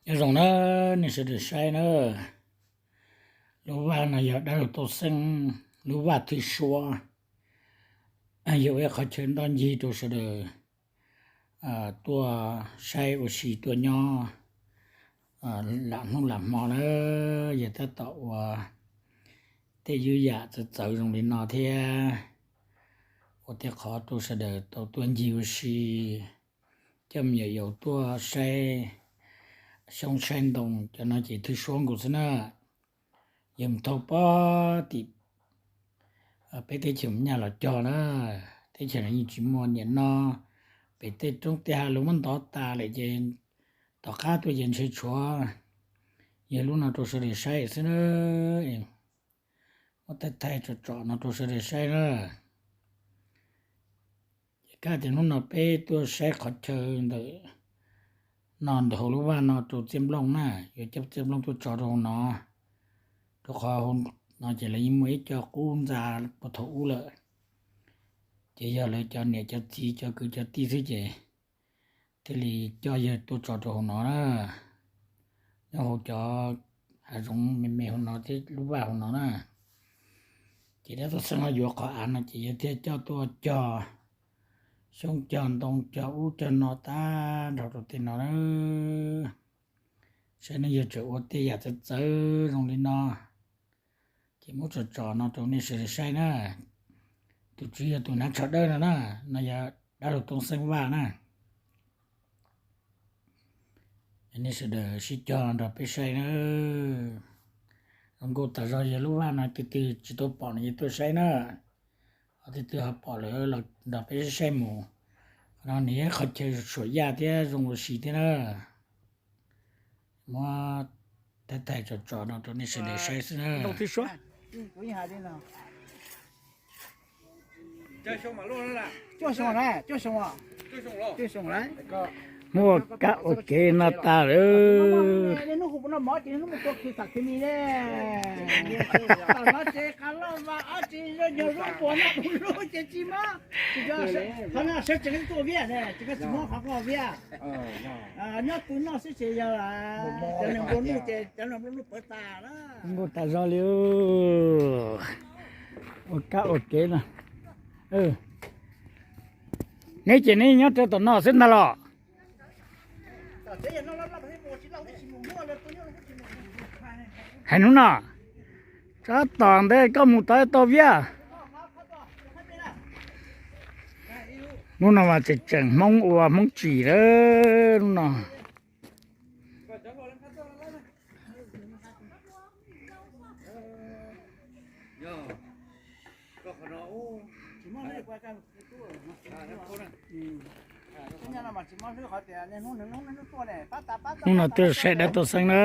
Nyob zoo na, nej sawv daws saib na, lub vaj no yog dab laug Tooj Xeeb lub vaj thwj suab, yog ua ib qhov chaw ntoj ncig rau sawv daws tuaj saib ua si tuaj nyob lam hnub lam hmo na. Yog tab tom ua tej ywj yam txawv txawv zoo li no thiab, ua tej qhov rau sawv daws tau tuaj ncig ua si, coj me nyuam yaus tuaj saib xyoob saib ntoo, cov no ces thwj suab nkaus xwb na. Yog mus thauj pog tim peb teb chaws Nyab Laj los cog na, teb chaws no yeej tsis muaj niam no, pem tej roob tej hav lawv muab ntov tas lawm ces tom qab tuaj ces ntshe tshuav yog lub no rau sawv daws saib xwb na. Muab thaij thaij tsom tsom no rau sawv daws saib na. Ces kaj tias hnub no peb tuaj saib qhov chaw ntawm no ntawm hauv lub vaj no rau txiaj nplooj na, yuav coj txiaj nplooj tuaj tso rau hauv no, rau qhov hauv no ces lawv yeej muaj ib co qub ntxa puag thaum ub lawm, ces yog lawv cov niam cov txiv cov kwv cov tij xwb ces thiaj li coj yawg tuaj tso rau hauv no na. Nyob hauv cov hav zoov me me hauv no thiab lub vaj hauv no na. Ces dab Tooj Xeeb ho yuav qhov av no ces yawg thiaj coj tuaj cog xyoob cog ntoo cog ub cog no tag nrho rau tej no na. Saib nej yawg tseem ua tej yam txawv txawv zoo li no, ces muab tsom tsom no rau nej sawv daws saib na. Tus tswv yog tus hnav tsho dawb no na, no yog dab laug Tooj Xeeb vaj na. Nej sawv daws sib cog nrog peb saib na. Zoo nkauj tas zog, yog lub vaj no tus twg tsis tau pom no ces tuaj saib na, ho tus twg ho pom lawm los nrog peb saib mus. Qhov no nws yog qhov chaw suam yaj thiab zoo ua si thiab na. Muab thaij thaij tsom tsom no rau nej sawv daws saib xwb na. Muaj kab ua kev no tas lawm. Zoo nkauj tas zog li. Ua kab ua kev no. Neb ces neb nyob rau tom no xwb ntag los? Hais hnub no, tsab tom ntej koj mus tod tau viab. Hnub no mas tseem tseem Hmoob ua Hmoob tsim lawm hnub no. Hnub no tuaj saib dab Tooj Xeeb na.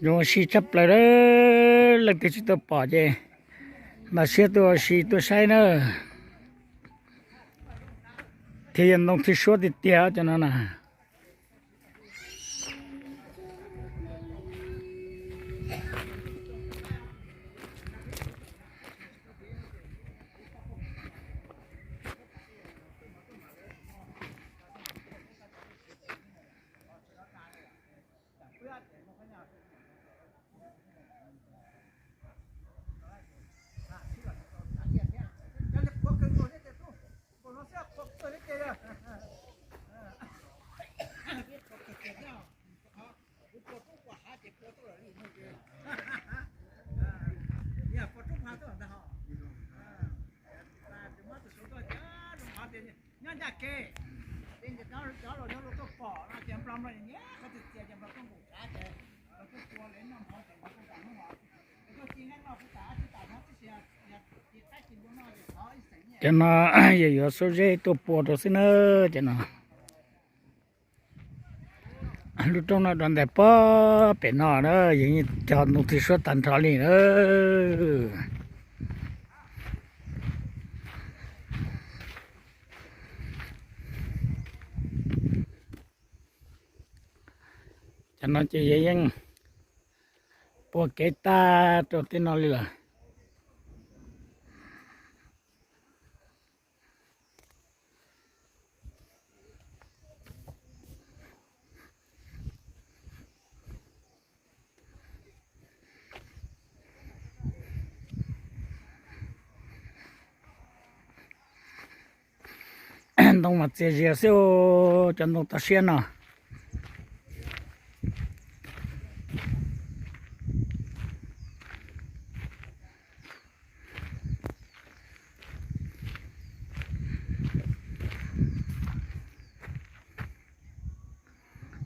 Zoo ua si tshaj plaws, leej twg tsis tau pom ces npaj siab tuaj ua si tuaj saib na. Thiab yog ntoo thwj suab tiag tiag cov no na. Cov no yog yuav xuab zeb tuaj pua rau xwb na. Cov no, lub roob no dua ntais pob pem no na, yog yeej cog ntoo thwj suab tag nrho li na. Cov no ces yog yeej pua kev tag rau tej no li lawm. Ntoo mas txias zias xwb, cov ntoo toj siab no.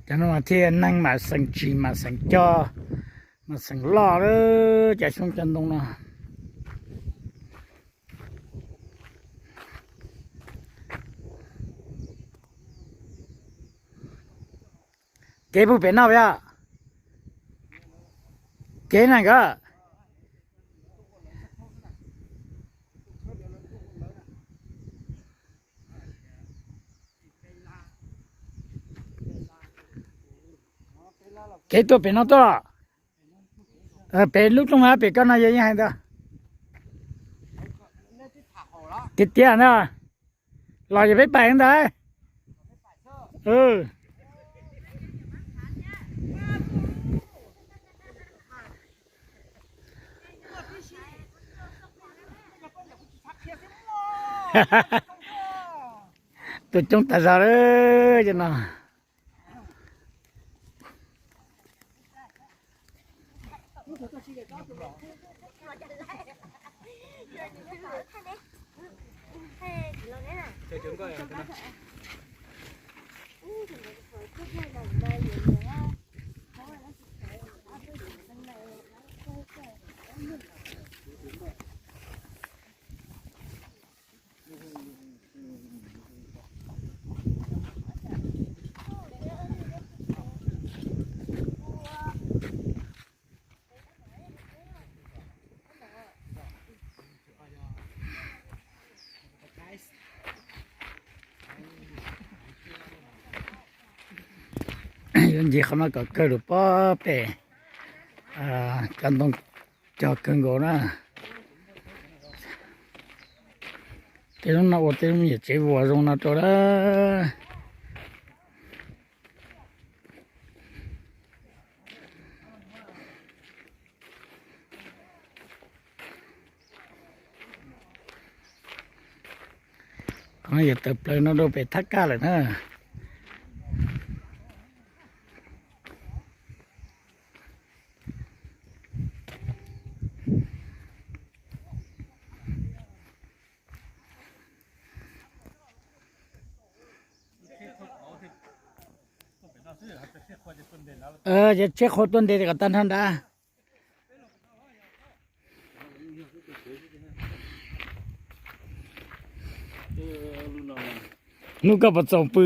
Cov no mas thiaj neeg mas xeem tsis mas xeem cog mas xeem loj lawm, cov xyoob cov ntoo no. Kev pug pem no yog kev na nkawd. Kev tuaj pem no tuaj, pem lub rooj pem koj no yog yeej hais ntag. Tiag tiag ntag, los yog peb pais ntag. Tuaj coob tas zog lawm cov no. Yuav ncig qhov no kom kawg lawm pob pem, cov ntoo cog kawg nkaus na. Tej lub no ua tej lub me nyuam tsev vuas zoo no rau lawm. Qhov no yog tawm plaws no rau pem thab kaj lawm na. Ces tsheb qhua tuaj ntes kom tag nrho nrad. Hnub koj puas txaus pw?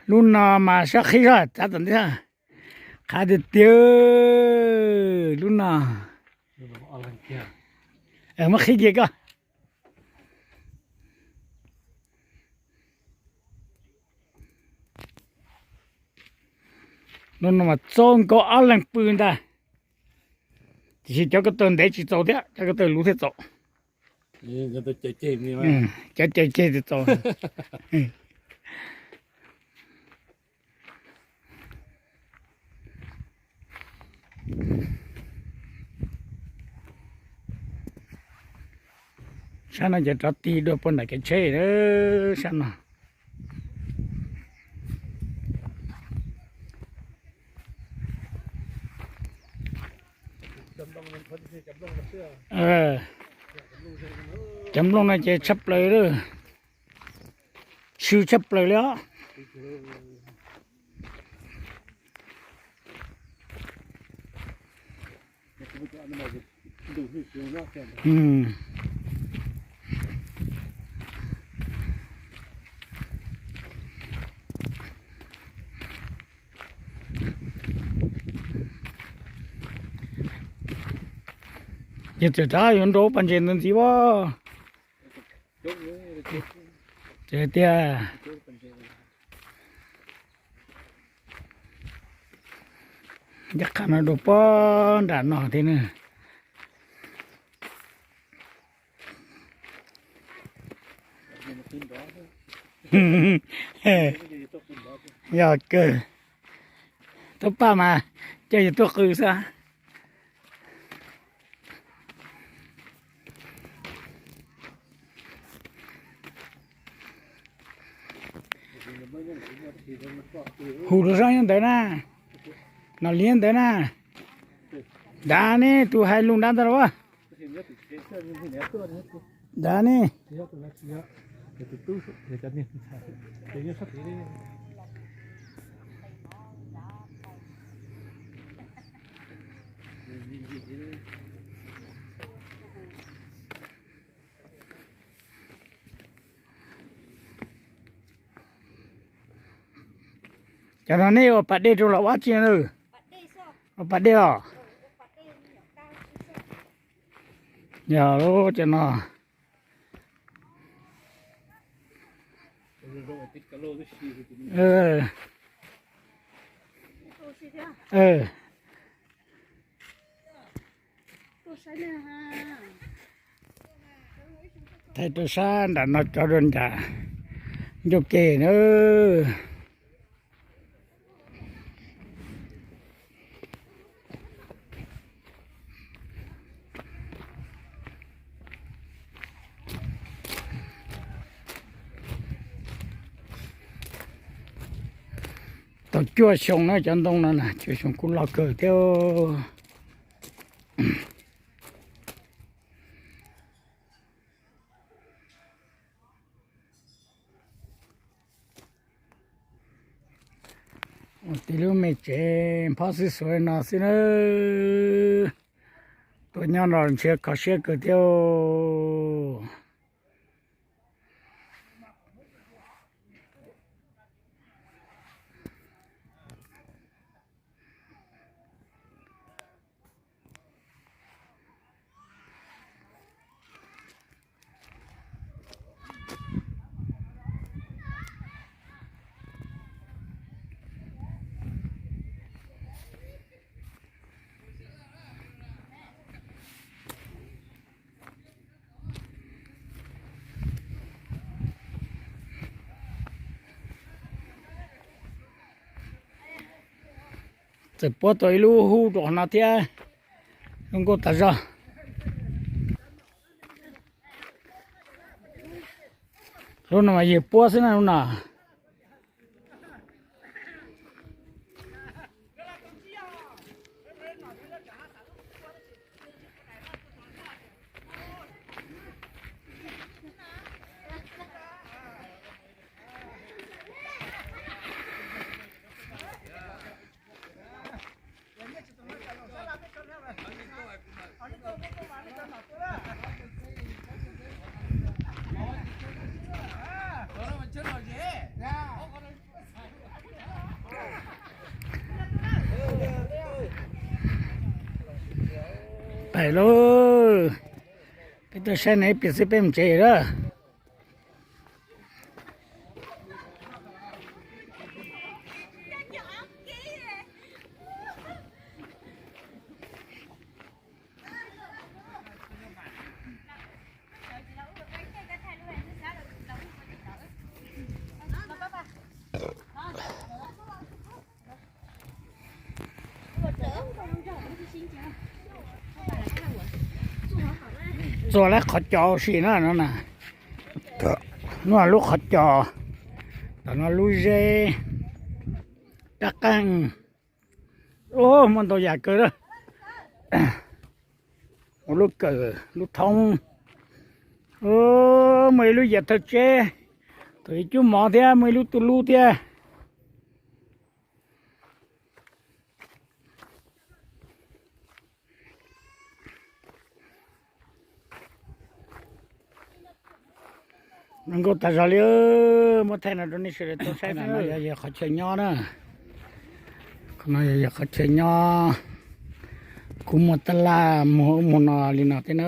Lub no mas sab qhib zog tsav tom ntej, qhav tiag tiag lub no. Muab qhib kiag koj. Lub no mas txaus nkaus ob leeg pw ntag. Tiam sis cov ko taw ntev tsis txaus thiab, cov ko taw luv thiaj txaus. Cov ceg tsis txaus. Sab no ces rov tig dua puag nram kev tsheb sab no. Cov nplooj no ces tshaj plaws, tshwm tshaj plaws li os. Ces txawm rov yuav nrau pas ntses ntawd ntxiv as. Tseem tiag. Ncaj qha no dua pog nram no thiab na. Yog kawg, tub paj mas coj yus tuaj qw xwb. Hu rau sab nyob ntawd na, Nom Liab ntawd na. Dav ne, tus hais lus dav ntawd los. Dav ne. Cov no nej ua pas dej rau los ua tsi na? Ua pas dej os. Yog cov no. Thaij rau sab nram no tso rau nram ncauj ke na. Tau cuaj xyoo na cov ntoo no na, cuaj xyoo kuj loj kawg thiab. Ua tib lub me tsev phob xwb xuav no xwb na. Tuaj nyob no ntshiab kho siab kawg thiab. Txawm puab tau ib lub hub rau qhov no thiab, zoo nkauj tas zog. Lub no mas yawg puab xwb na lub no. Pais lauj, peb tuaj saib nej ib pliag xwb peb mus tsev lawm. Txua lawv qhov cos ua si na no na. Nua lub qhov cos, tom no lub zeb, rab qeej. Muaj ntau yam kawg lawm. Muaj lub kawm lub thoob. Muaj ib lub yias thawj tseb, thaum ib cub mov thiab muaj ib lub tuj lub thiab. Zoo nkauj tas zog li. Muab thaij no rau nej sawv daws tau saib no, yog yawg qhov chaw nyob na. Qhov no yog yawg qhov chaw nyob. Kuj muaj tab laj muag ub muag no li no thiab na.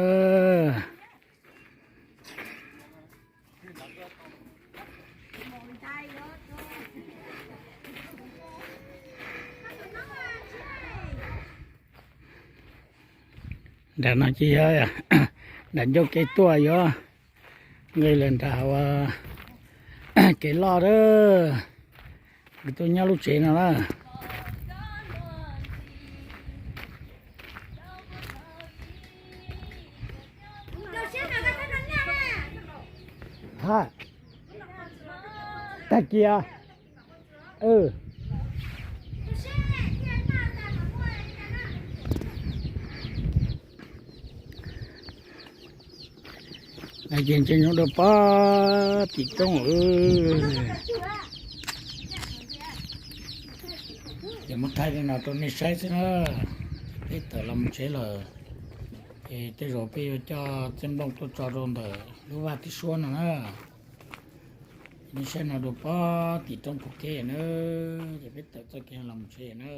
Nram no ces yog nram ncauj kev tuaj yuav nqis lawm nram ua kev loj a, nws tuaj nyob lub tsev no na. Tag kiag. Ces ntshe nyob rau pob tim roob. Ces muab thaij li no rau nej saib xwb na. Peb tawm los mus tsev lawm, ces tej zaum peb yuav coj txiaj nplooj tuaj tso rau ntawm lub vaj tib suab no na. Nej saib no rau pob tim roob pem kev na, ces peb tawm txoj kev los mus tsev na.